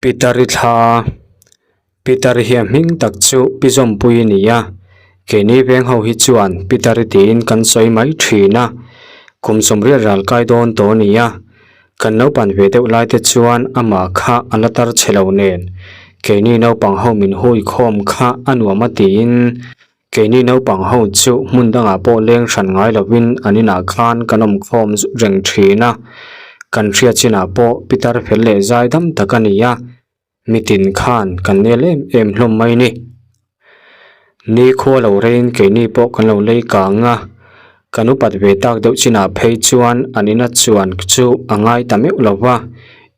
Pitari thla, Pitari hi a hming tak chu Pi Zawmpui a ni a, keini veng ho hi chuan Pitari tiin kan sawi mai thin a, kum sawmriat ral kai dawn tawh a ni a, kan naupan ve deuh lai te chuan amah kha a la tar chhe lo nen keini naupang ho min hui khawm kha a nuam a tiin Keini naupang ho chu hmun dangah pawh leng hran ngai lovin an inah khan kan awm khawm zut reng thin a, kan hriat chinah pawh pitar fel leh zai dam tak a ni a, mitin khan kan nel em em hlawm mai ni. Ni khua lo reiin keini pawh kan lo lei kang a, kan upat ve tak deuh chinah phei chuan an ina chuan chu a ngai ta meuh lo va,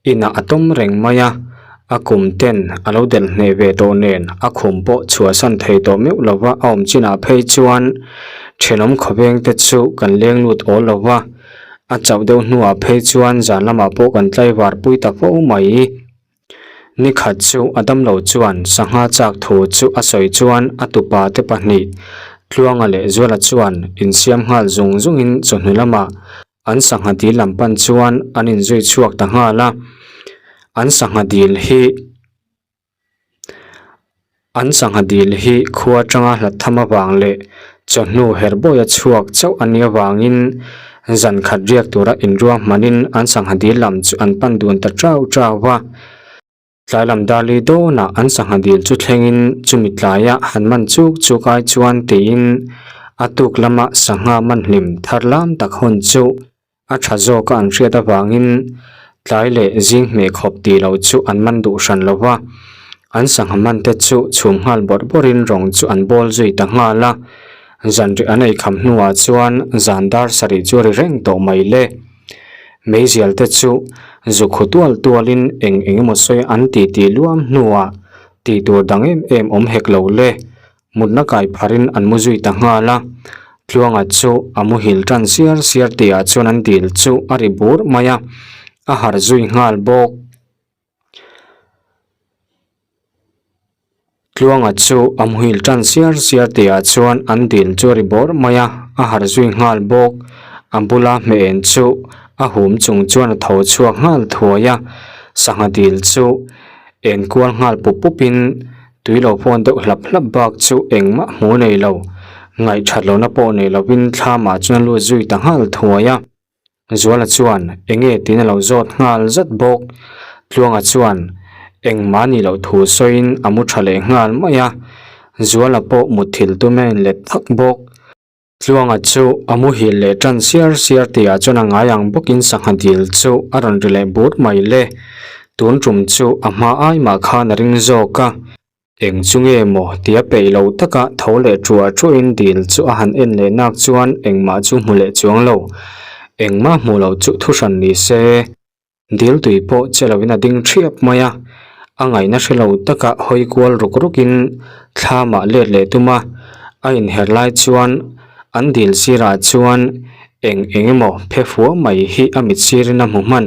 Inah a tawm reng mai a, a kum ten a lo delh hneh ve tawh nen a khum pawh chhuahsan thei tawh meuh lo va, a awm chinah phei chuan thenawm khawveng te chu kan leng lut awl lo va, a chauh deuh hnuah phei chuan zan lamah pawh kan tlaivar pui ta fo mai. Nikhat chu a damlo chuan sangha chak thu chu a sawi chuan a tupa te pahnih Tluanga leh Zuala chuan insiam nghal zung zungin chawhnu lamah An sangha dil lam pan chuan an inzui chhuak ta nghal a, an sangha dil hi an sangha dil hi khua atanga hlat tham avang leh chawhnu herhbawia chhuak chauh a nih avangin zan khat riak tura inruah hmanin an sangha dil lam chu an pan dun ta chau chau va. Tlai lam Dali dawnah an sangha dil chu thlengin chumi tlaia han man chuk chuk ai chuan tiin a tuk lama sangha man hlim thar lam tak hawn chu a tha zawka an hriat avangin tlai leh zing hmeh khawp tih loh chu an man duh hran lo va, an sangha man te chu chhum nghal bawrh bawrhin rawng chu an bawl zui ta nghal a, zanriah an eikham hnuah chuan zan dar sarih chu a ri reng tawh mai le. Meizial te chu zu khu tual tualin eng eng emaw sawi an ti tih luam hnuah tih tur dang em em awm hek lo le. Mutna kai pharin an mu zui ta nghal a, Tluanga chu a muhil tan siar siar tihah chuan an dil chu a ri bur mai a, a harh zui nghal bawk. Tluanga chu a muhil tan siar siar tihah chuan an dil chu a ri bawrh mai a, a harh zui nghal bawk. A bula hmeh chu a hum chung chuan a tho chhuak nghal thuai a, sangha dil chu en kual nghal pup pupin tui lo pawn deuh hlap hlap bak chu engmah hmu nei lo, ngaihthat lohna pawh nei lovin thlamah chuan a lut zui ta nghal thuai a. Zuala chuan enge tiin a lo zawt nghal zat bawk. Tluanga chuan engmah a nih loh thu sawiin a mu tha leh nghal mai a, Zuala pawh mutthilh tum a inlet thak bawk. Tluanga chu a muhil leh tan siar siar tihah chuan a ngai ang bawkin sangha dil chu a rawn ri leh bur mai le. Tun tum chu a hma ai mah khan a ring zawk a. Eng chu nge maw tia peih lo taka tho leh ṭuah ṭuahin dil chu a han en leh nak chuan engmah chu hmu leh chuang lo. Engmah hmu lo chu thuhran ni se. Dil tui pawh che loin a ding ṭhiap mai a, a ngaihna hre lo taka hawi kual ruk rukin thlamah let leh tum a, a inher lai chuan an dil sirah chuan eng eng emaw phe fua mai hi a mit sirin a hmu hman.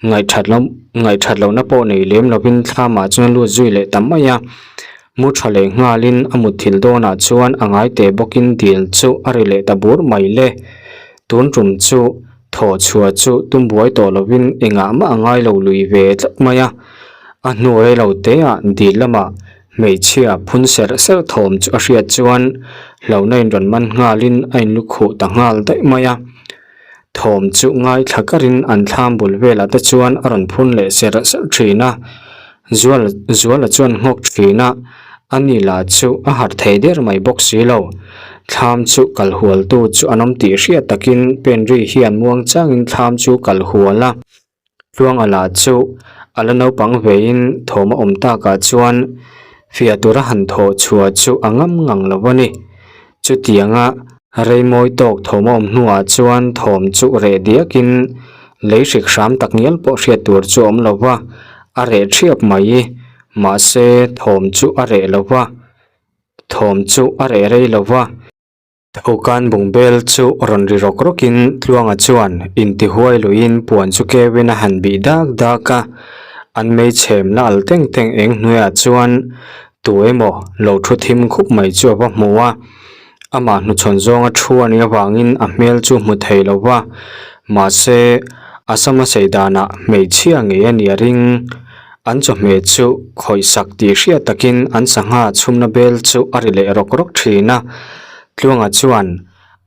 Ngaihthat lo ngaihthat lohna pawh nei lem lovin thlamah chuan lut zui leh ta mai a, mu tha leh nghalin a mutthilh dawnah chuan a ngai teh bawkin dil chu a ri leh ta bur mai le. Tun tum chu thawh chhuah chu tum buai tawh lovin engah mah a ngai lo lui ve tlat mai a, a hnu rei lo teah dil lamah hmeichhia phun serh serh thawm chu a hriat chuan hlauhna inrawn man nghalin a inlukhuh ta nghal daih mai a. Thawm chu ngaithla karin an thlam bul velah te chuan a rawn phun leh serh serh thin a, Zual Zuala chuan nghawk thin a, a ni lah chu a harh thei der mai bawk si lo. Thlam chu kal hual tu chu an awm tih hriat takin Penri hian muang changin thlam chu kal hual a, Tluanga lah chu a la naupang vein thawm a awm takah chuan fiah tura han thawh chhuah chu a ngam ngang lo a ni. Chutianga rei mawi tawk thawm a awm hnuah chuan thawm chu reh diakin lei hrik hram tak ngial pawh hriat tur chu a awm lo va, a reh thiap mai. Mahse thawm chu a reh lo va, thawm chu a reh rei lo va. Thokan bungbel chu rawn ri rawk rawkin Tluanga chuan intihuai luiin puan chu keuin a han bih dak dak a, an meichhem la al teng teng eng hnuaiah chuan tu emaw lo thu thim khup mai chu a va hmu a, amah hnuchhawn zawnga thu a nih avangin a hmel chu hmu thei lo va, mahse a sama sei danah hmeichhia ngei a nih a ring. An chawhmeh chu khawih sak tih hriat takin an sangha chhumna bel chu a ri leh rawk rawk thin a. Tluanga chuan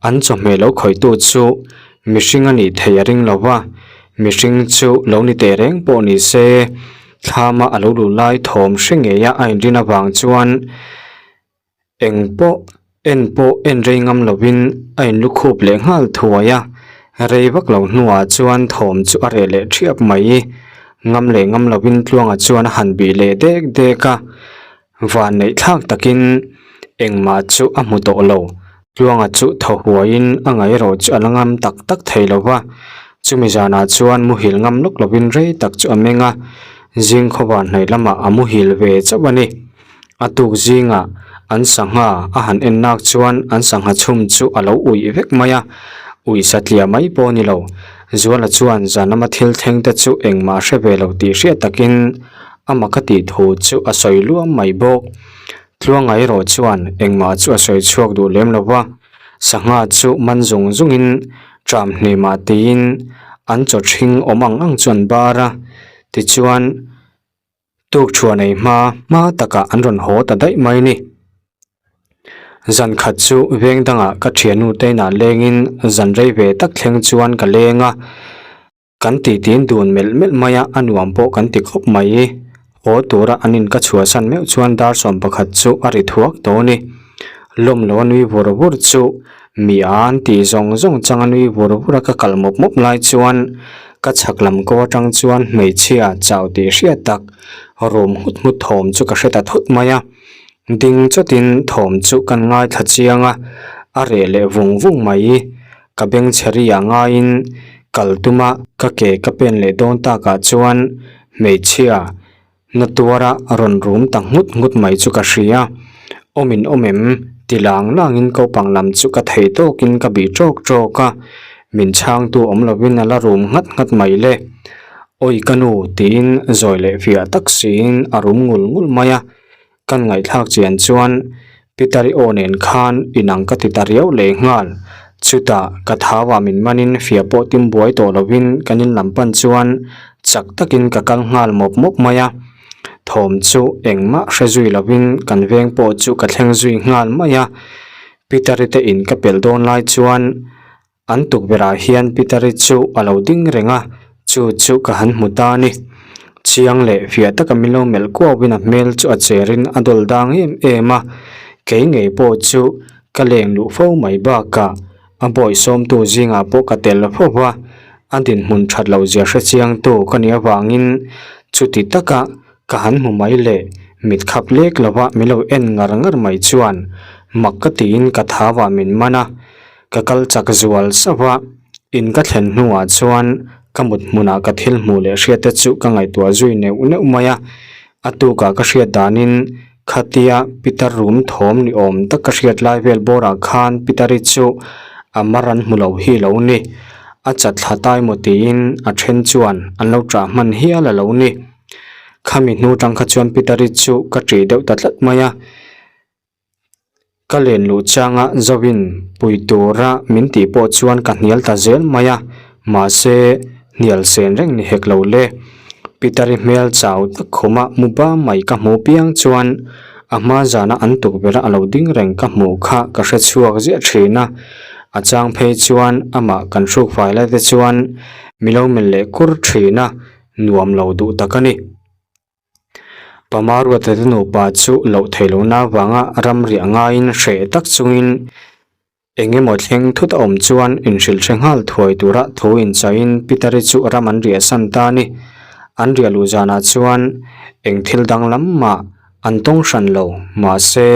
an chawhmeh lo khawihtu chu mihring a nih theih a ring lo va, mihring chu lo ni teh reng pawh ni se thlama a lo luh lai thawm hre ngeia a inrin avang chuan Eng pawh en pawh en rei ngam lovin a inlukhup leh nghal thuai a, rei vak lo hnuah chuan thawm chu a reh leh thiap mai. Ngam leh ngam lovin Tluanga chuan a han bih leh dek dek a, van neih thlak takin engmah chu a hmu tawh lo. Tluanga chu thaw huaiin a ngaihrawh chu a la ngam tak tak thei lo va, chumi zanah chuan muhil ngam lawk lovin rei tak chu a meng a, zing khawvar hnaih lamah a muhil ve chauh a ni. A tuk zingah an sangha a han en nak chuan an sangha chhum chu a lo uih vek mai a, uih satliah mai pawh a ni lo. Zuala chuan zan lama thil thleng te chu engmah hre ve lo tih hriat takin a mak a tih thu chu a sawi luam mai bawk. Tluanga erawh chuan engmah chu a sawi chhuak duh lem lo va, sangha chu man zung zungin ṭam hnemah tiin an chaw ṭhing awm ang ang chu an bar a, tichuan, Tuk thuah nei hma hma takah an rawn haw ta daih mai ni. Zan khat chu veng dangah ka thiannu te inah lengin zan rei ve tak thleng chuan ka leng a, kan titin dun melh melh mai a, a nuam pawh kan ti khawp mai. Haw tura an in ka chhuahsan meuh chuan dar 11 chu a ri thuak tawh a ni. Lawm lo a nui vur vur chu mi a an tih zawng zawng chang a nui vur vur a ka kal mawp mawp lai chuan ka chhak lam ko atang chuan hmeichhia chau tih hriat tak rum nghut nghut thawm chu ka hre ta thut mai a, ding chawtin thawm chu kan ngaithla chiang a, a reh leh vung vung mai. Ka beng chhe ri ah ngaiin kal tuma ka ke ka pen leh dawn takah chuan hmeichhia Na tuara rawn rum ta nghut nghut mai chu ka hria. Awm in awm em? ti lang langin kopang lam chu ka thei tawkin ka bih tawk tawk a, min chhangtu awm lovin a la rum nghat nghat mai le. Awi ka nu tiin zawi leh fiah tak siin a rum ngul ngul mai a, kan ngaihthlak chian chuan Peter-i aw nen khan inang ka ti ta riau leh nghal. Chutah ka thauah min manin fiah pawh tim buai tawh lovin kan in lam pan chuan chak takin ka kal nghal mawp mawp mai a. Thawm chu engmah hre zui lovin kan veng pawh chu ka thleng zui nghal mai a. Peter-i te in ka pelh dawn lai chuan An tukverhah hian Peter-i chu a lo ding reng a, chu chu ka han hmu ta a ni. Chiang leh fiah taka min lo melh kuauin a hmel chu a cherin a dawl dang em em a, kei ngei pawh chu ka leng luh fo mai bakah a bawihsawmtu zingah pawh ka tel fo va, a dinhmun that loh zia hre chiangtu ka nih avangin chuti taka ka han hmu mai leh mit khap lek lova min lo en ngar ngar mai chuan mak ka tiin ka thauah min man a. Ka kal chak zual sauh a, in ka thlen hnuah chuan ka mut hmunah ka thil hmuh leh hriat te chu ka ngaihtuah zui neuh neuh mai a. A tukah ka hriat danin khatia Peter rum thawm ni awm tak ka hriat lai vel bawrah khan Peter-i chu a mar an hmu lo hi lo ni. A chat thla tai maw tiin a then chuan an lo ṭah hman hial a lo ni. Khami hnu tang kha chuan Peter-i chu ka ṭih deuh ta tlat mai a. Ka len luh changa Zovin pui tura min tih pawh chuan ka hnial ta zel mai a, mahse hnial sen reng ni hek lo le. Peter-i hmel chau tak khuma mu ba mai ka hmuh piang chuan a hma zana an tukverh a lo ding reng ka hmuh kha ka hre chhuak ziah thin a, a chang phei chuan amah kan hruk fai lai te chuan mi lo melh leh kur thin a, nuam lo duh tak a ni. Pamaruata te nupa chu loh theih lohna avanga ram riah ngaiin hreh tak chungin eng emaw thleng thut a awm chuan inhrilh hre nghal thuai tura thu inchaiin Peter-i chu ram an riah san ta a ni. An riah luh zanah chuan eng thil danglam mah an tawng hran lo, mahse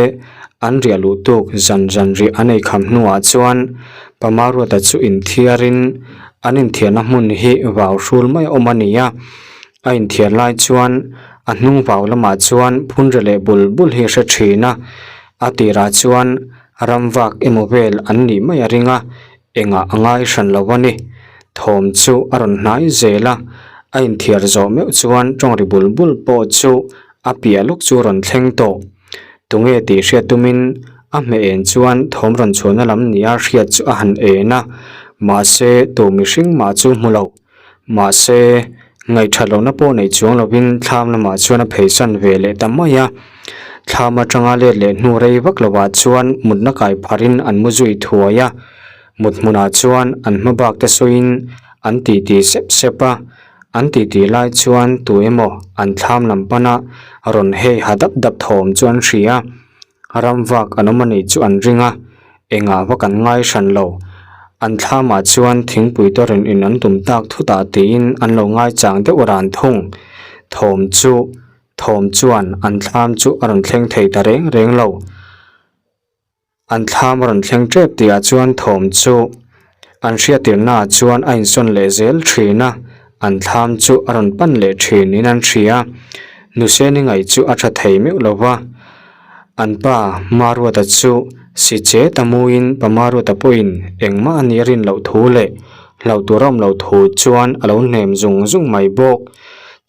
an riah luh tuk zan zan riah an ei kham hnuah chuan Pamaruata chu inthiarin an inthiarna hmun hi vau hrul mai a awm a ni a. A inthiar lai chuan a hnung vau lamah chuan phun ri leh bul bul hi a hre thin a, a tirah chuan ram vak emaw vel an nih mai a ring a, engah a ngai hran lo a ni. Thawm chu a rawn hnai zel a, a inthiar zawh meuh chuan tawng ri bul bul pawh chu a piah lawk chu a rawn thleng tawh. Tunge tih hriat tumin a hmeh en chuan thawm rawn chhuahna lam nia hriat chu a han en a, mahse tu mihring mah chu hmu lo. Mahse, Ngaihthat lohna pawh nei chuang lovin thlam lamah chuan a pheisan ve leh ta mai a. Thlam atanga let leh hnu rei vak lovah chuan mutna kai pharin an mu zui thuai a. Mut hmunah chuan an hma bak te sawiin an titi sep sep a. An titi lai chuan tu emaw an thlam lam pana rawn hei ha dap dap thawm chu an hria. Ram vak an awm a nih chu an ring a, engah vak an ngai hran lo. An thlamah chuan thingpui te rawn in an tum tak thutah tiin an lo ngai chang deuh ran thung. Thawm chu thawm chuan an thlam chu a rawn thleng thei ta reng reng lo. An thlam a rawn thleng tep tihah chuan thawm chu an hriattirnaah chuan a insawn leh zel thin a, an thlam chu a rawn pan leh thin in an hria. Nuseni ngaih chu a tha thei meuh lo va, an pa Maruata chu si che ta muin pa Maruata pawhin engmah a nih a rin loh thu leh hlauh tur a awm loh thu chuan a lo hnem zung zung mai bawk.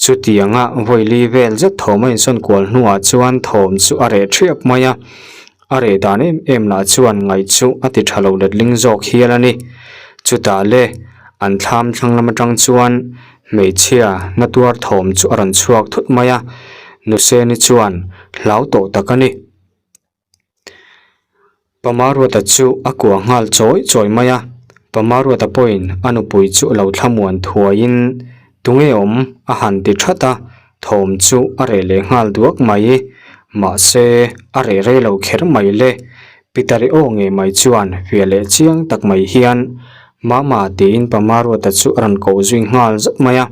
Chutianga vawili vel zet thawm a insawn kual hnuah chuan thawm chu a reh thiap mai a. A reh dan em em lah chuan ngaih chu a ti tha lo letling zawk hial a ni. Chutah le, an thlam thlang lam atang chuan hmeichhia na tuar thawm chu a rawn chhuak thut mai a, Nuseni chuan hlau tawh tak a ni. Pamaruata chu a kuah nghal chawi chawi mai a, Pamaruata pawhin a nupui chu a lo thlamuan thuaiin Tunge awm? a han ti that a, thawm chu a reh leh nghal duak mai. Mahse, a reh rei lo kher mai le. Peter-i aw ngei mai chuan fiah leh chiang tak mai hian, Mama tiin Pamaruata chu a rawn koh zui nghal zat mai a.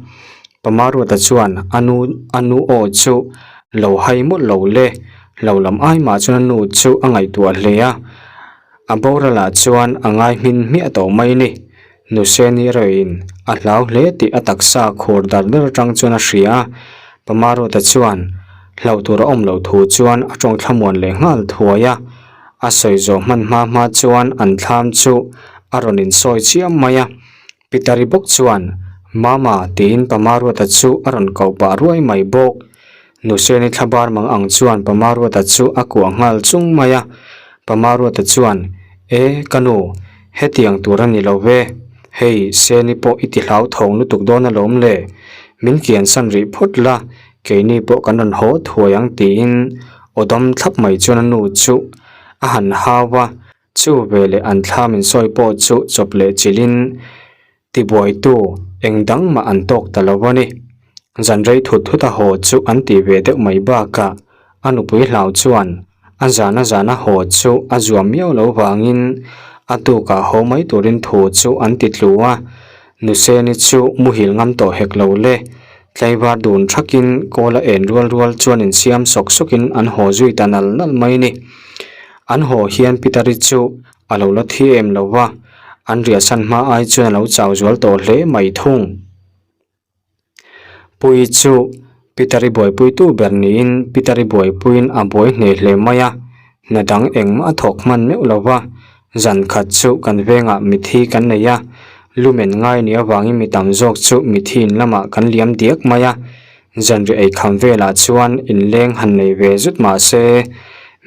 Pamaruata chuan a nu a nu aw chu lo hai mawlh lo le. Lo lam ai mah chuan a nu chu a ngaihtuah hle a. A boralah chuan a ngai hmin hmiah tawh mai ni. Nuseni erawhin a hlau hle tih a taksa khur dar dar atang chuan a hria a, Pamaruata chuan hlauh tur a awm loh thu chuan a tawng thlamuan leh nghal thuai a. A sawi zawh hman hma hma chuan an thlam chu a rawn insawi chiam mai a. Pitari bawk chuan, Mama tiin Pamaruata chu a rawn koh pah ruai mai bawk. Nuseni thlabar mang ang chuan Pamaruata chu a kuah nghal chung mai a. Pamaruata chuan, E, ka nu, hetiang tur a ni lo ve. Hei, Seni pawh i ti hlauthawng lutuk dawn alawm le. Min kiansan rih phawt la, keini pawh kan rawn haw thuai ang tiin aw dam thlap mai chuan a nu chu a han hau a. Chu veleh an thlam insawi pawh chu chawp leh chilhin Tibuaitu eng dang mah an tawk ta lo a ni. Zan rei thut thut a haw chu an ti ve deuh mai bakah a nupui hlau chuan a zan a zan a haw chu a zuam miau lo vangin a tukah haw mai turin thu chu an ti tlu a. Nuseni chu muhil ngam tawh hek lo le. Tlaivar dun thakin kawl a en rual rual chuan insiam sawk sawkin an haw zui ta nal nal mai ni. An haw hian Pitari chu A lo la thi em lo va, an riahsan hma ai chuan a lo chau zual tawh hle mai thung. Pui chu Peter-i buaipuitu ber niin Peter-i buaipuiin a buai hneh hle mai a, hna dang engmah a thawk hman meuh lo va, zan khat chu kan vengah mithi kan nei a, lumen ngai nih avangin mi tam zawk chu mithi in lamah kan liam diak mai a, Zanriah eikham velah chuan inleng han nei ve zut mah se,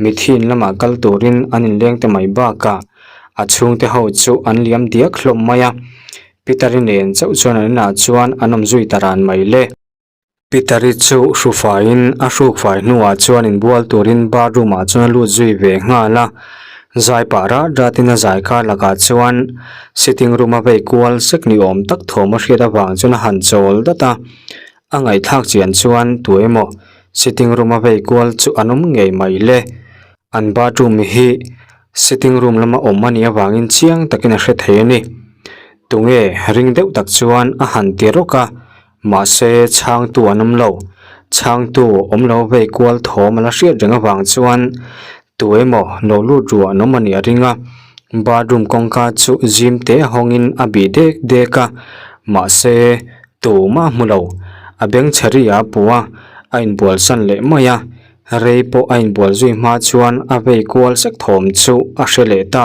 mitthi in lamah kal turin an inleng te mai bakah a chhungte ho chu an liam diak hlawm mai a. Peter-i nen chauh chuan an inah chuan an awm zui ta ran mai le. Peter-i chu hru faiin a hruk fai hnuah chuan inbual turin bathroom ah chuan a lut zui ve nghal a. Zai pah rat ratin a zai kar lakah chuan sitting room a vei kual sek ni awm tak thawm a hriat avang chuan a han chawl dat a. A ngaihthlak chian chuan tu emaw sitting room a vei kual chu an awm ngei mai le. An bathroom hi sitting room lama awm a nih avangin chiang takin a hre thei a ni. Tunge ring deuh tak chuan a han ti rawk a, mahse chhangtu an awm lo. Chhangtu awm lo vei kual thawm a la hriat reng avang chuan Tu emaw lo lut ruah an awm a nih a ring a, bathroom kawngka chu zim te hawngin a bih dek dek a, mahse tumah a hmu lo. A bengchhe ri a pu a, a inbual san leh mai a, rei pawh a inbual zui hma chuan a vei kual sek thawm chu a hre leh ta.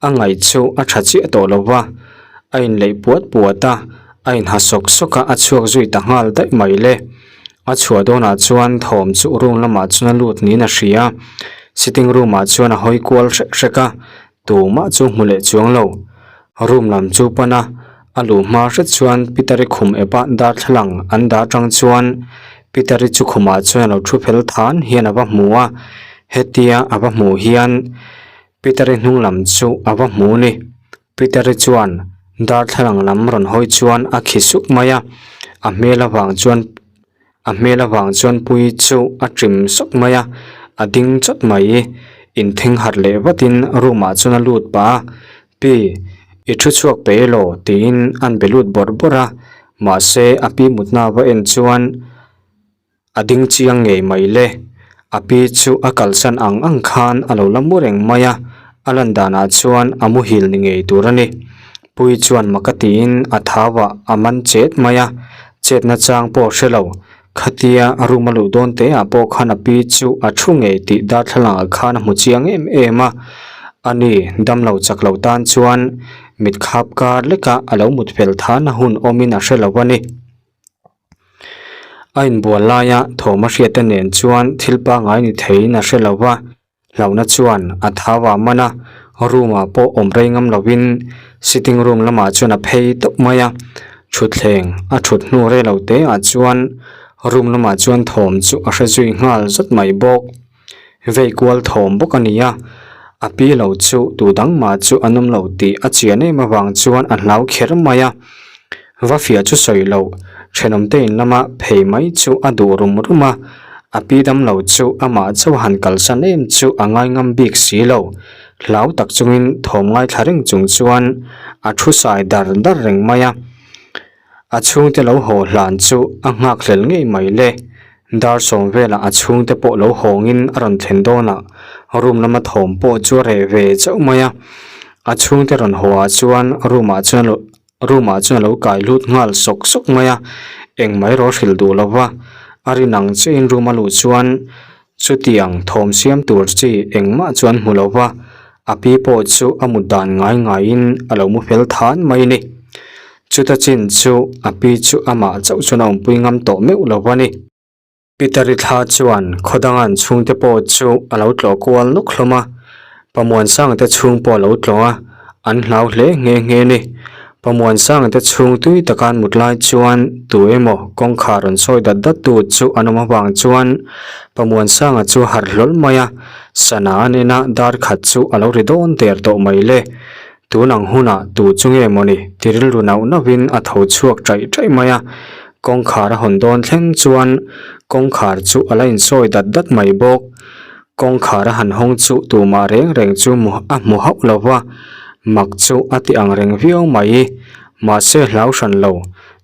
A ngaih chu a tha chiah tawh lo va, a inleih puat puat a, a inha sawk sawk a, a chhuak zui ta nghal daih mai le. A chhuah dawnah chuan thawm chu room lamah chuan a lut niin a hria. Sitting room ah chuan a hawi kual hrek hrek a, tumah chu hmu leh chuang lo. Room lam chu pan a, A luh hma hret chuan Peter-i khum epah darthlalang an dah atang chuan Peter-i chu khumah chuan a lo thu fel than hian a va hmu a, hetia a va hmuh hian Peter-i hnung lam chu a va hmu ni. Peter-i chuan darthlalang lam rawn hawi chuan a khi suk mai a, a hmel avang chuan A hmel avang chuan Puii chu a ṭim sawk mai a, a ding chawt mai. Intheng harh leh vatin room ah chuan a lut pah a, Pi, i thu chhuak pe elaw? tiin an be lut bawrh bawrh a, mahse a pi mutna va en chuan a ding chiang ngei mai le. A pi chu a kalsan ang ang khan a lo la mu reng mai a, a lan danah chuan a muhil ni ngei tur a ni. Puii chuan mak a tiin a thau ah a man chet mai a, chetna chang pawh hre lo. Khatia a room a luh dawn te ah pawh khan a pi chu a thu ngei tih darthlalang ah khan a hmu chiang em em a. Ani damlo chak lo tan chuan mit khap kar lek a a lo mut fel than a hun awmin a hre lo a ni. A inbual laia thawm a hriat te nen chuan thil pangngai ni theiin a hre lo va. Hlauhna chuan a thau ah man a, room ah pawh awm rei ngam lovin sitting room lamah chuan a phei tawp mai a, thutthleng a thut hnu rei lo te ah chuan room lamah chuan thawm chu a hre zui nghal zat mai bawk. Vei kual thawm bawk a ni a, a pi lo chu tu dang mah chu an awm lo tih a chian em avang chuan a hlau kher mai a, Va fiah chu sawi loh, thenawmte in lama phei mai chu a duh rum rum a, a pi dam lo chu amah chauh han kalsan em chu a ngaingam bik si lo. Hlau tak chungin thawm ngaithla reng chung chuan a thu sai dar dar reng mai a. A chhungte lo haw hlan chu a nghakhlel ngei mai le. Dar sawm velah a chhungte pawh lo hawngin a rawn thlen dawnah room lama thawm pawh chu a reh ve chauh mai a. A chhungte rawn haw ah chuan room ah chuan Room ah chuan a lo kai lut nghal sawk sawk mai a, engmah erawh a hrilh duh lo va, a rin ang chiahin room a luh chuan chutiang thawm siam tur chi engmah chuan hmu lo va, a pi pawh chu a mut dan ngai ngaiin a lo mu fel than mai a ni. Chuta chin chu a pi chu amah chauh chuan a awmpui ngam tawh meuh lo va ni. Peter-i thla chuan khawdanga an chhungte pawh chu a lo tlawh kual nawk hlawm a, Pamuansanga te chhung pawh a lo tlawh a, an hlau hle nghe nghe a ni. Pamuansanga te chhung tui taka an mut lai chuan tu emaw kawngkhar rawn sawi dat dat tu chu an awm avang chuan Pamuansanga chu a harh hlawl mai a, sana an en a dar khat chu a lo ri dawn der tawh mai le. Tun ang hunah tu chu nge mawni ti rilru nauh nauhin a tho chhuak chaih chaih mai a, kawngkhar a hawn dawn thleng chuan kawngkhar chu a la insawi dat dat mai bawk. Kawngkhar a han hawng chu tumah reng reng chu a hmu hauh lo va, mak chu a ti ang reng viau mai. Mahse hlau hran lo,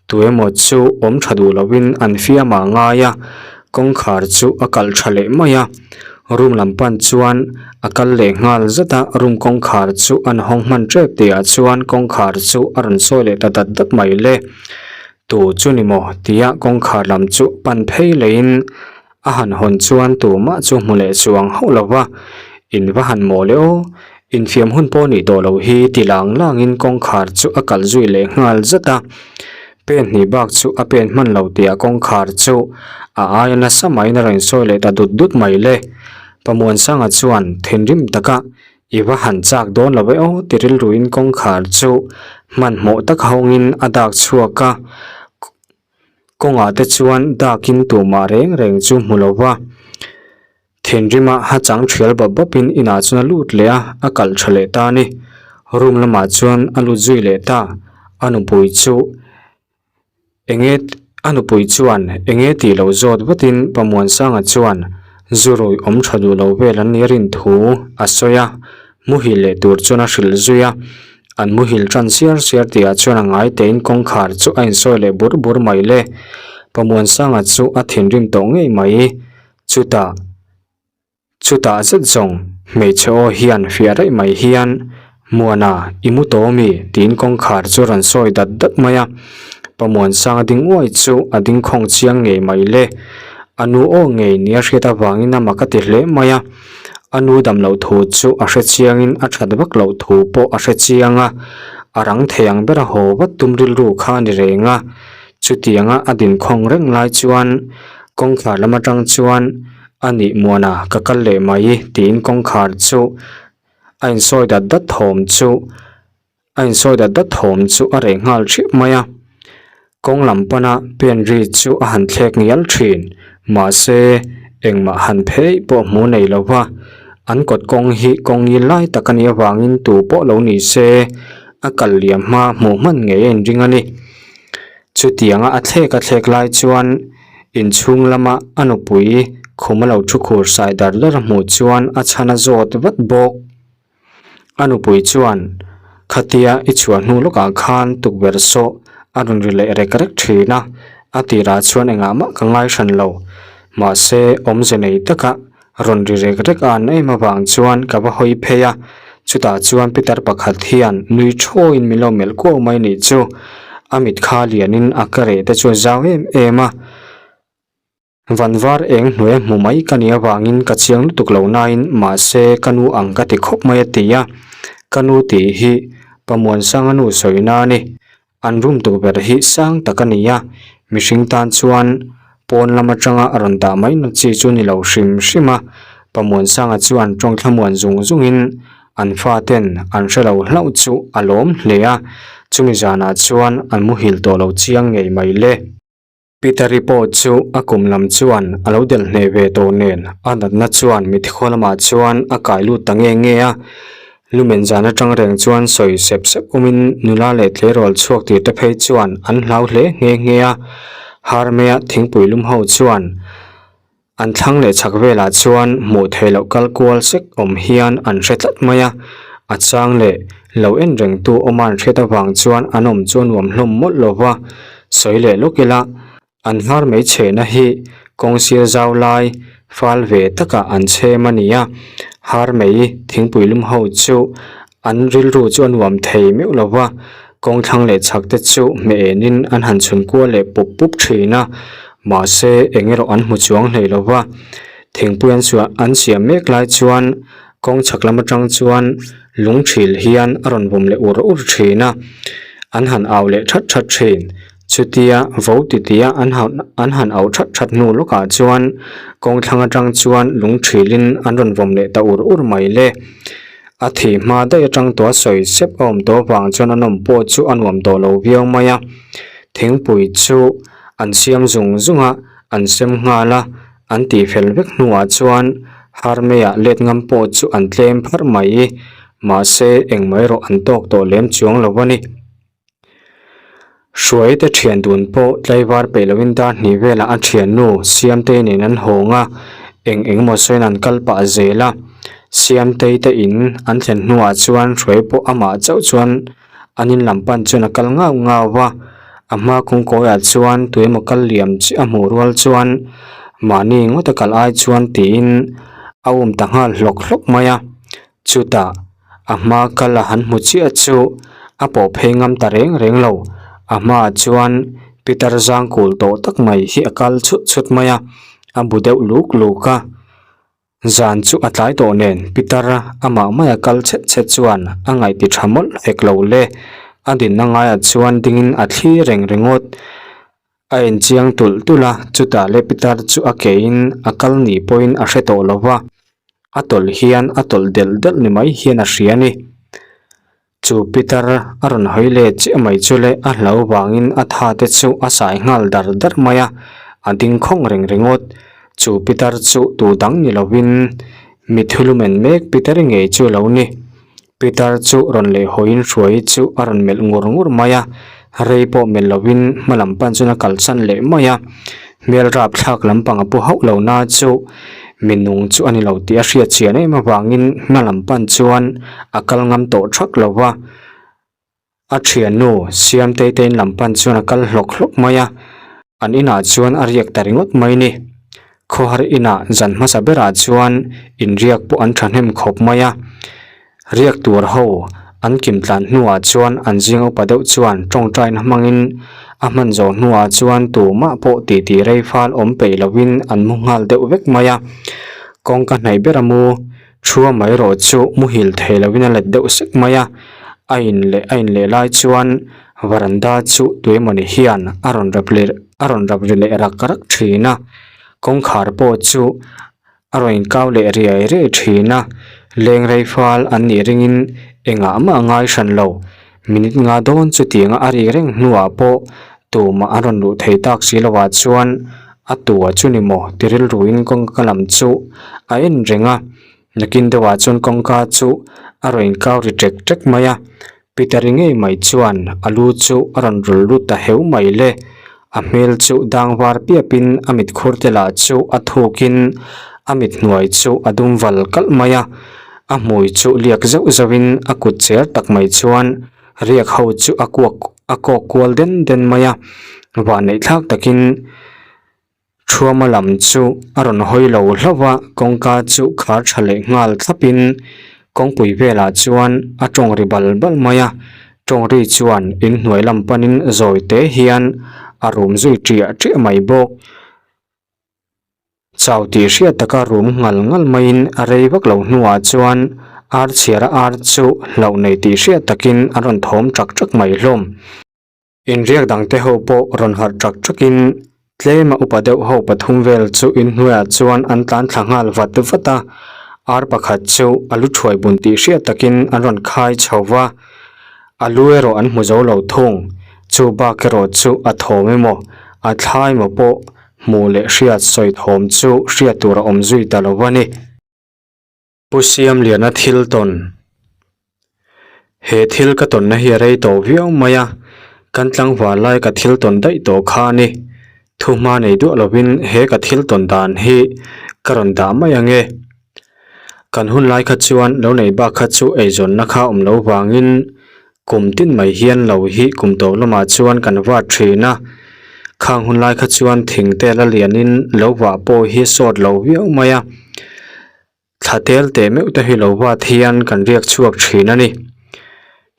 tu emaw chu awm tha duh lovin an fiam ah ngai a, kawngkhar chu a kalh tha leh mai a, room lam pan chuan a kal leh nghal zat a, room kawngkhar chu an hawng hman tep tih ah chuan kawngkhar chu a rawn sawi leh ta dat dat mai le, tu chu ni maw tia kawngkhar lam chu pan phei leh in A han hawn chuan tumah chu hmu leh chuang hauh lo va, In va han maw le aw, infiam hun pawh nih tawh loh hi ti lang langin kawngkhar chu a kalh zui leh nghal zat a. Pen hnih bak chu a pen hman lo tihah kawngkhar chu a aia nasa maiin a rawn sawi leh ta dut dut mai le. Pamuansanga chuan thinrim taka I va han chak dawn lo e aw ti rilruin kawngkhar chu hmanhmawh tak hawngin a dak chhuak a. Kawngah te chuan dakin tumah reng reng chu hmu lo va, thinrima ha chang thial bawp bawpin inah chuan a lut leh a, a kalh tha leh ta a ni. Room lamah chuan a lut zui leh ta, a nupui chu enge a nupui chuan enge tih loh zawt vatin Pamuansanga chuan zurui awm tha duh lo vel an nih rin thu a sawi a, Muhil leh tur chuan a hrilh zui a, an muhil tan siar siar tihah chuan a ngai tein kawngkhar chu a insawi leh bur bur mai le. Pamuansanga chu a thinrim tawh ngei mai. Chutah, chutah zet zawng hmeichhe aw hian fiah raih mai hian, Muana, i mu tawh ami? tiin kawngkhar chu a rawn sawi dat dat mai a. Pamuansanga ding uai chu a ding khawng chiang ngei mai le. A nu aw ngei nia hriat avangin a mak a ti hle mai a. A nu dam loh thu chu a hre chiangin a that vak loh thu pawh a hre chiang a, a rang thei ang bera haw vat tum rilru kha a ni reng a. Chutianga a dinkhawng reng lai chuan kawngkhar lam atang chuan a nih muana ka kal leh mai tiin kawngkhar chu a insawi dat dat thawm chu. A insawi dat dat thawm chu a reh nghal hrih mai a. Kawng lam pana pen ri chu a han thlek ngial thin. Mahse, engmah han phei pawh hmu nei lo va. An kawt kawng hi kawng ngil lai tak a nih avangin tu pawh lo ni se, a kal liam hma hmuh hman ngei a inring a ni. Chutianga a thlek a thlek lai chuan inchhung lama a nupui khum a lo thu khur sai dar dar a hmuh chuan a chhan a zawt vat bawk. A nupui chuan, Khatia i chhuah hnu lawkah khan tukverh sawh a rawn ri leh rek rek thin a, a tirah chuan engah mah ka ngai hran lo. Mahse, awmze nei taka rawn ri rek rek a an em avang chuan ka va hawi phei a, chutah chuan pitar pakhat hian nui thawiin min lo melh kuau mai nih chu. A mit kha lianin a ka reh te chu a zau em em a. Van var eng hnuai hmu mai ka nih avangin ka chiang lutuk lo nain mahse ka nu ang ka ti khawp mai a ti a, ka nu tih hi Pamuansanga nu sawi na a ni. An room tukverh hi sang tak a ni a, mihring tan chuan pawn lam atanga a rawn dah mai na chi chu ni lo hrim hrim a, Pamuansanga chuan tawng thlamuan zung zungin an faten an hre lo hlauh chu a lawm hle a, chumi zanah chuan an muhil tawh lo chiang ngei mai le. Peter-i pawh chu a kum lam chuan a lo delh hneh ve tawh nen a natna chuan mithikhua lamah chuan a kai lut ta nge nge a. Lumen zan atang reng chuan sawi sep sep awmin nula leh tleirawl chhuak tir te phei chuan an hlau hle nghe nghe a. Harmea thingpui lum ho chuan An thlang leh chhak velah chuan hmuh theih loh kal kual sek awm hian an hre tlat mai a, a chang leh lo en rengtu awma an hriat avang chuan an awm chu a nuam hlawm mawlh lo va, sawi leh lawk ila an nghar mai chhehna hi kawng sir zau lai fal ve takah an chhem a ni a, har mai thingpui lum ho chu an rilru chu a nuam thei meuh lo va, kawng thlang leh chhak te chu hmeh enin an han chhun kual leh pup pup thin a. Mahse, eng erawh an hmu chuang hlei lo va, thingpui an suah an siam mek lai chuan kawng chhak lam atang chuan lung thil hian a rawn vawm leh ur ur thin a, an han au leh that that thin. Chutia vo titia an han an han au that that hnu lawkah chuan kawng thlang atang chuan lung thilin an rawn vawm leh ta ur ur mai le. A thih hma daih atang tawh a sawi sep a awm tawh avang chuan a nawm pawh chu a nuam tawh lo viau mai a, thingpui chu An siam zung zung a, an sem nghal a, an tih fel vek hnuah chuan Harmei-ah let ngam pawh chu an tlem pharh mai. Mahse, engmah erawh an tawk tawh lem chuang lo a ni. Hruaite thian dun pawh tlaivar peih loin dar hnih velah a thiannu Siamtei nen an hawng a, eng eng emaw sawiin an kal pah zel a. Siamtei te in an thlen hnuah chuan Hruai pawh amah chauh chuan An in lam pan chuan a kal ngau ngau va, a hma kawngkawiah chuan tuemaw kal liam chiah a hmuh rual chuan mahni ngawt a kal ai chuan tiin a um ta nghal hlawk hlawk mai a. Chutah a hma kal a han hmu chiah chu a pawh phei ngam ta reng reng lo, a hmaah chuan Peter zang kul tawh tak mai hi a kal chhut chhut mai a, a bu deuh luk luk a. Zan chu a tlai tawh nen Peter amah maia kal chhet chhet chuan a ngaih ti tha mawlh hek lo le. A dinna ngaiah chuan dingin a thli reng ringawt. A enchiang tulh tulh a, chutah le Peter chu a kein a kal ni pawhin a hre tawh lo va, a tawlh hian a tawlh delh delh ni mai hian a hria a ni. Chu Peter a rawn hawi leh chiah mai chu le a hlo vangin a tha te chu a sai nghal dar dar mai a, a ding khawng reng ringawt. Chu Peter chu tu dang ni lovin mi thulumen mek Peter ngei chu a lo ni. Peter chu rawn leh hawiin hruai chu a rawn melh ngur ngur mai a, rei pawh melh lovin hma lam pan chuan a kalsan leh mai a. Hmel rap thlak lampang a pu hauh lo na chu mi nung chu a ni lo tih a hriat chian em avangin hma lam pan chuan a kal ngam tawh thak lo va. A thiannu Siamtei te in lam pan chuan a kal hlawk hlawk mai a, an inah chuan a riak ta ringawt mai ni. Khawhar inah zan hmasa berah chuan inriak pawh an thahnem khawp mai a. Riak tur ho an kim tlan hnuah chuan an zing upa deuh chuan tawngtaina hmangin a hman zawh hnuah chuan tumah pawh titi rei fal awm peih lovin an mu nghal deuh vek mai a. Kawngka hnaih ber a mu thua mai rawh chu muhil thei lovin a let deuh sek mai a. A in leh a in leh lai chuan varanda chu tuemawni hian a rawn rap leh a rawn rap ri leh rak rak thin a. Kawngkhar pawh chu A rawn inkau leh riai riai thin a, leng rei fal an nih ringin engah mah a ngai hran lo. Minute nga dawn chutianga a rik reng hnuah pawh tumah an rawn luh thei tak si lovah chuan a tua chu ni maw ti rilruin kawngka lam chu a en reng a. Nakin deuhah chuan kawngka chu a rawn inkau ri ṭek ṭek mai a, Peter-i ngei mai chuan a lu chu a rawn rul lut ta heu mai le. A hmel chu dang var piapin a mit khur te lah chu a thukin a mit hnuai chu a dum val kalh mai a. A hmui chu liak zeuh zeuhin a kut cher tak mai chuan riak ho chu a kuak a kawk kual den den mai a. Vanneih thlak takin Thuama lam chu a rawn hawi lo hlauh a, kawngka chu khar tha leh nghal thlapin kawngpui velah chuan a tawng ri bal bal mai a, tawng ri chuan inhnuai lam panin zawi te hian a rum zui ṭiah ṭiah mai bawk. Chau tih hriat taka rum ngal ngal maiin a rei vak lo hnuah chuan ar chhiara ar chu hlauh nei tih hriat takin a rawn thawm ṭak ṭak mai hlawm. Inriak dangte ho pawh rawn harh ṭak ṭakin tlema upa deuh ho pathum vel chu inhnuaiah chuan an tlan thla nghal vat vat a, ar pakhat chu a lu ṭhuai bun tih hriat takin an rawn khai chho va, a lu erawh an hmu zo lo thung, chu bak erawh chu a thawm emaw a thla emaw pawh hmuh leh hriat sawi thawm chu hriat tur a awm zui ta lo a ni. Pu Siamliana thil tawn. He thil ka tawnna hi a rei tawh viau mai a, kan tlangval lai ka thil tawn daih tawh kha a ni. Thuhma nei duah lovin he ka thil tawn dan hi ka rawn dah mai ang e. Kan hun lai kha chuan lo nei bak kha chu eizawnna kha awm lo vangin kum tin mai hian lo hi kum tawp lamah chuan kan vat thin a. Khang hun lai kha chuan thing te la lianin lo vah pawh hi sawt lo viau mai a. Thla tel teh meuh te hi lo vat hian kan riak chhuak thin a ni.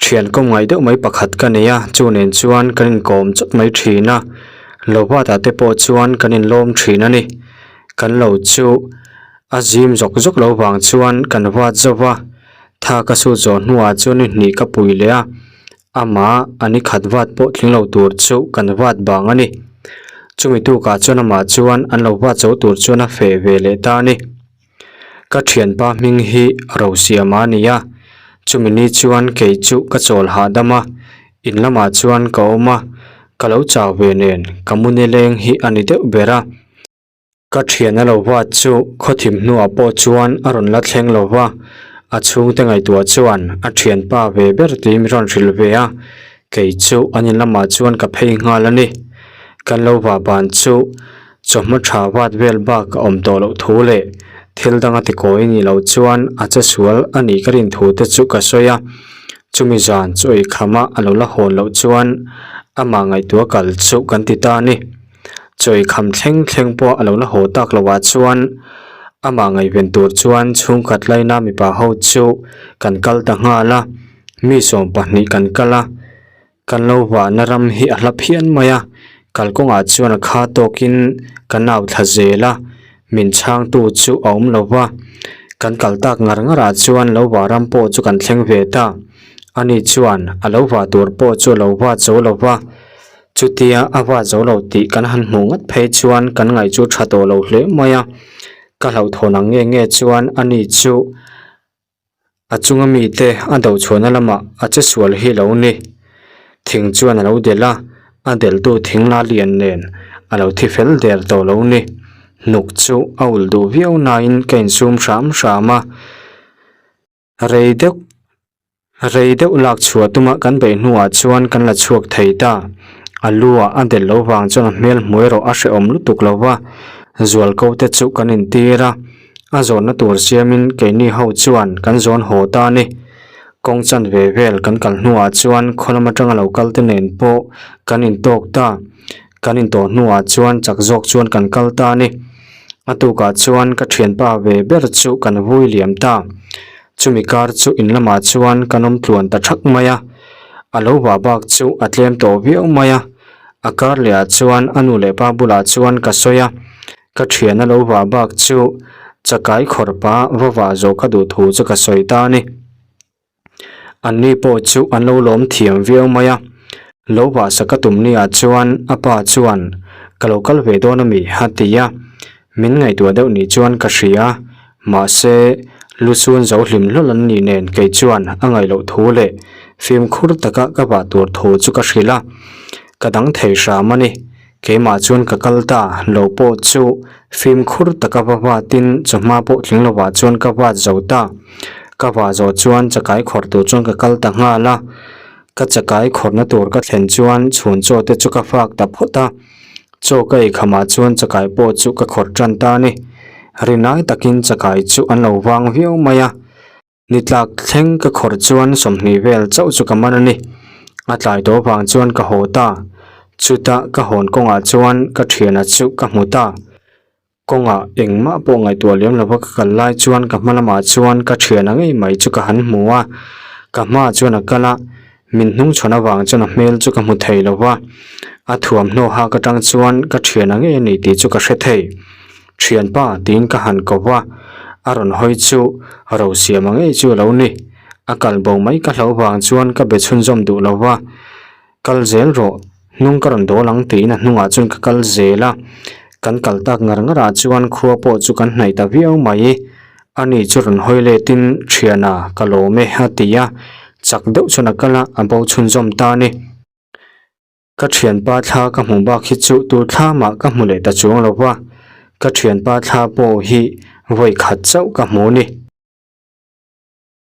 Thian kawm ngaih deuh mai pakhat ka nei a, chu nen chuan kan inkawm chawt mai thin a, lo vatah te pawh chuan kan inlawm thin a ni. Kan lo chu a zim zawk zawk lo vang chuan kan vat zo va, tha ka sut zawh hnuah chuan ni hnih ka pui leh a, amah a ni khat vat pawh tling lo tur chu kan vat bang a ni. Chumi tukah chuan amah chuan an lo vat zo tur chuan a feh ve leh ta a ni. Ka thianpa hming hi Rosiama a ni a, chumi ni chuan kei chu ka chawl hahdam a, in lamah chuan ka awm a, ka lo chau ve nen ka mu nileng hi a ni deuh ber a. Ka thian a lo vat chu khawthim hnuah pawh chuan a rawn la thleng lo va, a chhungte ngaihtuah chuan a thianpa ve ber tih min rawn hrilh ve a, kei chu an in lamah chuan ka phei nghal a ni. Kan lo vah ban chu Chawhma tha vat vel bak a awm tawh loh thu leh thil danga tikawi nih loh chuan a che sual a nih ka rin thu te chu ka sawi a, chumi zan chu ei khama a lo la hawn loh chuan amah ngaihtuah kal chu kan ti ta a ni. Chaw ei kham thleng thleng pawh a lo la haw tak loh ah chuan amah ngaihven tur chuan chhungkhat laina mipa ho chu kan kal ta nghal a, mi 20 kan kal a. Kan lo vahna ram hi a hla phian mai a, kalkawngah chuan a kha tawkin ka nau thla zel a, min chhangtu chu a awm lo va. Kan kal tak ngar ngarah chuan lo vah ram pawh chu kan thleng ve ta. Ani chuan a lo vah tur pawh chu a lo vah zo lo va, chutia a vah zo lo tih kan han hmuh ngat phei chuan kan ngaih chu tha tawh lo hle mai a. Ka hlauhthawn ang nge nge chuan ani chu A chunga mite a do chhuahna lamah a che sual hi lo ni. Thing chuan a lo delh a, a delhtu thing la lian nen a lo thi fel der tawh lo ni. Hnuk chu a ulh duh viau nain ka insum hram hram a. Rei deuh rei deuh lak chhuah tuma kan beih hnuah chuan kan la chhuak thei ta. A lu ah a delh lo vang chuan a hmel hmu erawh a hrehawm lutuk lo va, zualko te chu kan intir a. A zawnna tur siamin keini ho chuan kan zawn haw ta a ni. Kawng chanve vel kan kal hnuah chuan khaw lam atanga lo kal te nen pawh kan intawk ta. Kan intawh hnuah chuan chak zawk chuan kan kal ta a ni. A tukah chuan ka thianpa ve ber chu kan vui liam ta. Chumi kar chu in lamah chuan kan awm tluan ta thak mai a. A lo vah bak chu a tlem tawh viau mai a. A kar lehah chuan a nu leh pa bulah chuan ka sawi a. Ka thian a lo vah bak chu chakai khawrpa va vah zawh ka duh thu chu ka sawi ta a ni. Anni pawh chu an lo lawm thiam viau mai a, lo vah sak a tum ni ah chuan a pa chuan ka lo kal ve dawn a mi a ti a, min ngaihtuah deuh ni chuan ka hria, mahse lu chhun zo hlim hlawl an nih nen kei chuan a ngaih loh thu leh. Fimkhur taka ka vah tur thu chu ka hrilh a, ka dang thei hram a ni. Keimah chuan ka kal ta lo pawh chu fimkhur taka va vatin chawhma pawh tling lovah chuan ka vat zo ta. Ka vah zawh chuan chakai khawrh tur chuan ka kal ta nghal a, ka chakai khawrhna tur ka thlen chuan chhun chaw te chu ka fak ta phawt a. Chaw ka ei khamah chuan chakai pawh chu ka khawrh tan ta a ni. Rinai takin chakai chu an lo vang viau mai a. Ni tlak thleng ka khawrh chuan 20 vel chauh chu ka man a ni. A tlai tawh vang chuan ka haw ta. Chutah ka hawn kawngah chuan ka thiana chu ka hmu ta. Kawngah engmah pawh ngaihtuah lem lova ka kal lai chuan ka hma lamah chuan ka thiana ngei mai chu ka han hmu a. Ka hmaah chuan a kal a, min hnung chhawn avang chuan a hmel chu ka hmu thei lo va. A thuamhnaw hak atang chuan ka thiana ngei a ni tih chu ka hre thei. Thianpa tiin ka han ko va, a rawn hawi chu Rosiama ngei chu a lo ni. A kal bo mai ka hlo vang chuan ka be chhunzawm duh lo va, Kal zel rawh, hnung ka rawn dawl ang tiin a hnungah chuan ka kal zel a. Kan kal tak ngar ngarah chuan khua pawh chu kan hnaih ta viau mai. Ani chu rawn hawi letin Thiana ka lawm e a ti a, chak deuh chuan a kal a, a bo chhunzawm ta a ni. Ka thianpa thla ka hmu bak hi chu tur thla mah ka hmu leh ta chuang lo va, ka thianpa thla pawh hi vawi khat chauh ka hmu a ni.